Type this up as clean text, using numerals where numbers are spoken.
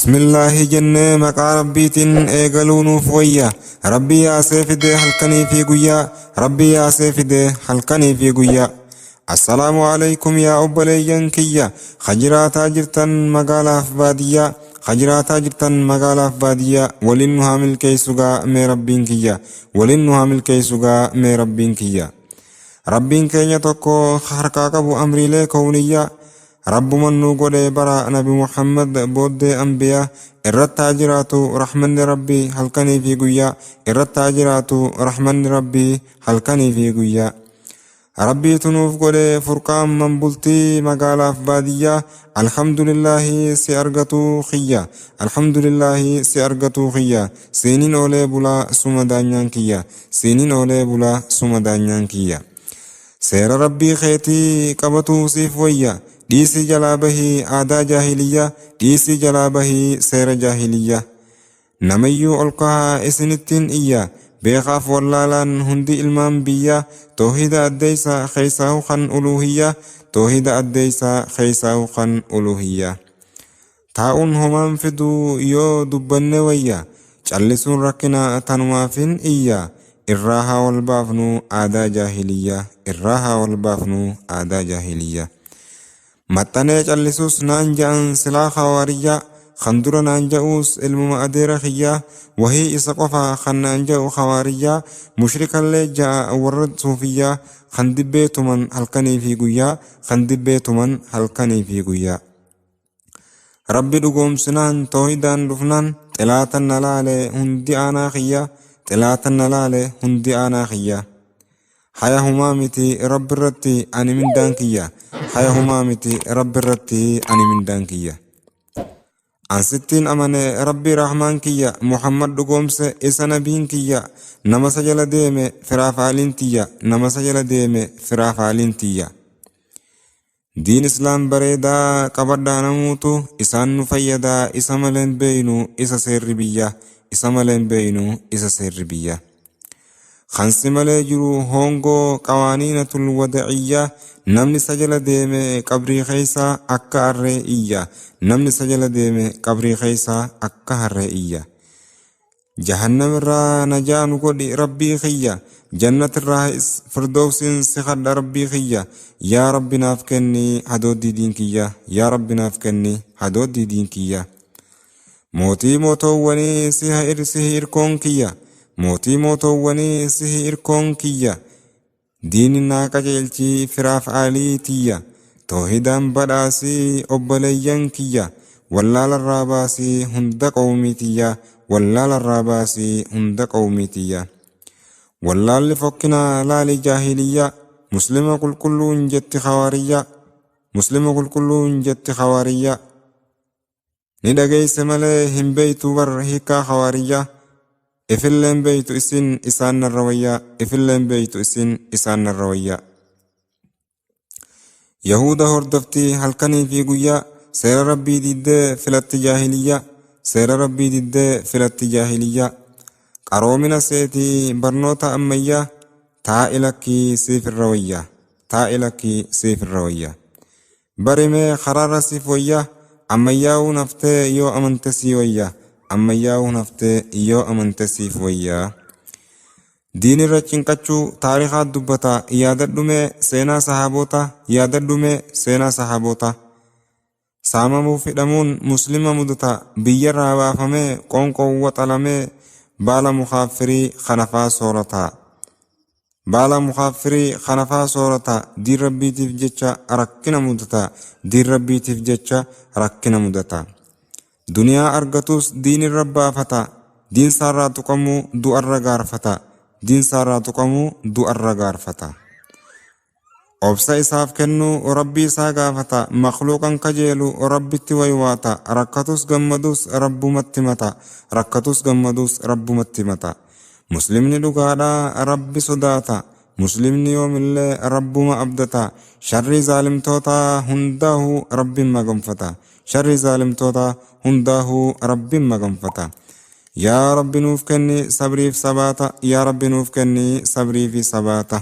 Bismillaahi jennee maqaa Rabbiitiin eegaluu nuuf wayya. Rabbi yaasee fidee halkanii fi guyyaa. Rabbi yaasee fidee halkanii fi guyyaa. Assalaamu alaikum yaa obboleeyyan kiyya. Ka jiraataa jirtan magaalaaf baadiyyaa. Ka jiraataa jirtan magaalaaf baadiyyaa. Waliin nu haa milkeessu gaa mee Rabbiin kiyya. Waliin nu haa milkeessu gaa mee Rabbiin kiyya. Rabbiin keenya tokko harkaa qabu amriilee kowniyyaa. Rabbuman nu godhe bara Nabi Muhammad booddee anbiyaa irratti haa jiraatu rahmanni Rabbii halkanii fi guyyaa, irratti haa jiraatu rahmanni Rabbii halkanii fi guyyaa. Rabbiitu nuuf godhe furqaan manbultii magaalaaf baadiyyaa, alhamdulillaahi si argatuu kiyya, alhamdulillaahi si argatuu kiyya, siinin oolee bulaa suma daanyaan kiyya, siinin oolee bulaa suma daanyaan kiyya. Seera Rabbii keetii qabatuu siif wayya. Dhiisii jalaa bahii aadaa jaahiliyyaa, dhiisii jalaa bahii seera jaahiliyyaa. Namayyuu ol kahaa isinittiin iyya, beekaaf wallaalaan hundi ilmaan biyyaa, toohida addeeysa keeysaahu kan uluuhiyyaa, toohida addeeysa keeysaahu kan uluuhiyyaa. Taa'uun homaan fidu yoo dubbanne wayya, callisuun rakkina tanumaafin iyya, irraa haa wal baafnu aadaa jaahiliyyaa, irraa haa wal baafnu aadaa jaahiliyyaa. Maxxanee callisus naan ja'an silaa khawaariyyaa, kan dura naan ja'uus ilmuma adeera kiyyaa, wahii isa qofa kan naan ja'u khawaariyyaa, mushrikallee ja'a warra suufiyyaa, kan dibbee tuman halkanii fi guyyaa, kan dibbee tuman halkanii fi guyyaa. Rabbi dhugoomsinaan toohidaan dhufnaan xilaatan na laale hundi aanaa kiyya, xilaatan na laale hundi aanaa kiyya. Haya humaa miti Rabbi irratti ani mindaan kiyya, haya humaa miti Rabbi irratti ani mindaan kiyya. An sittiin amane Rabbii Rahmaan kiyya, Muhammad dhugoomse isa nabiin kiyya, nama isa jala deeme firaaf aaliin tiyya, nama isa jala deeme firaaf aaliin tiyya. Diin Islaam bareedaa qabadhaa namuutu isaan nu fayyadaa, isa malee hin beeynu isa seerri biyya, isa malee hin beeynu isa seerri biyya. Kan si malee jiru hoongoo qawaaniinatul wada'iyyaa, namni isa jala deeme qabrii keessa akka harree iyya, namni isa jala deeme qabrii keessa akka harree iyya. Jahannam irraa najaa nu godhi Rabbii kiyya, jannat irraahis firdowsiin si kadha Rabbii kiyya, yaa Rabbi naaf kenni hadooddii diin kiyya, yaa Rabbi naaf kenni hadooddii diin kiyya. Mootii mootoowwanii sihi irkoon kiyya, mootii mootoowwanii sihi irkoon kiyya, diini naa qajeelchi firaaf aalii tiyya, toohidaan badhaasi obboleeyyan kiyya, wallaalarraa baasi hunda qawmii tiyya, wallaalarraa baasi hunda qawmii tiyya. Wallaalli fokkinaa laali jaahiliyyaa, muslima qulqulluun jetti khawaariyyaa, muslima qulqulluun jetti khawaariyyaa. Ni dhageeyse malee hin beeytu bar hiikkaa khawaariyyaa, ifilleen beeytu isin isaan narra wayyaa, ifilleen beeytu isin isaan narra wayyaa. Yahuuda hordofti halkanii fi guyyaa, seera Rabbii diddee filatti jaahiliyyaa, seera Rabbii diddee filatti jaahiliyyaa. Qaroomina seetii barnoota ammayyaa, taa'i lakkii siif irra wayyaa, taa'i lakkii siif irra wayyaa. Bari mee karaarra siif wayyaa, ammayyaa'uun haftee yoo amante sii wayyaa, ammayyaa'uun haftee yoo amante siif wayyaa. Diinirra cinqachuu taarikaa dubbata, yaadadhu mee seenaa sahaabota, yaadadhu mee seenaa sahaabota. Saamamuuf hidhamuun muslima mudata, biyyarraa baafamee qoonqoon waxalamee baala mukaaf firii kanafaa soorata. Baala mukaaf firii kanafaa soorata, diin Rabbiitiif jecha rakkina mudata, diin Rabbiitiif jecha rakkina mudata. Duniyaa argatus diinirra baafata, diinsaarraa tuqamuu du'arra gaarfata, diinsaarraa tuqamuu du'arra gaarfata. Obsa isaaf kennuu Rabbii isaa gaafata, makhluuqan kajeelu Rabbitti waywaata, rakkatus gammadus Rabbumatti mata, rakkatus gammadus Rabbumatti mata. Muslimni dhugaadhaa Rabbi sodaata, muslimni yoomillee Rabbuma abdata, sharrii zaalimtootaa hundaahuu Rabbiin maganfata, sharrii zaalimtootaa hundaahuu Rabbiin maganfata. Yaa Rabbi nuuf kenni sabriif sabaata, yaa Rabbi nuuf kenni sabrii fi sabaata.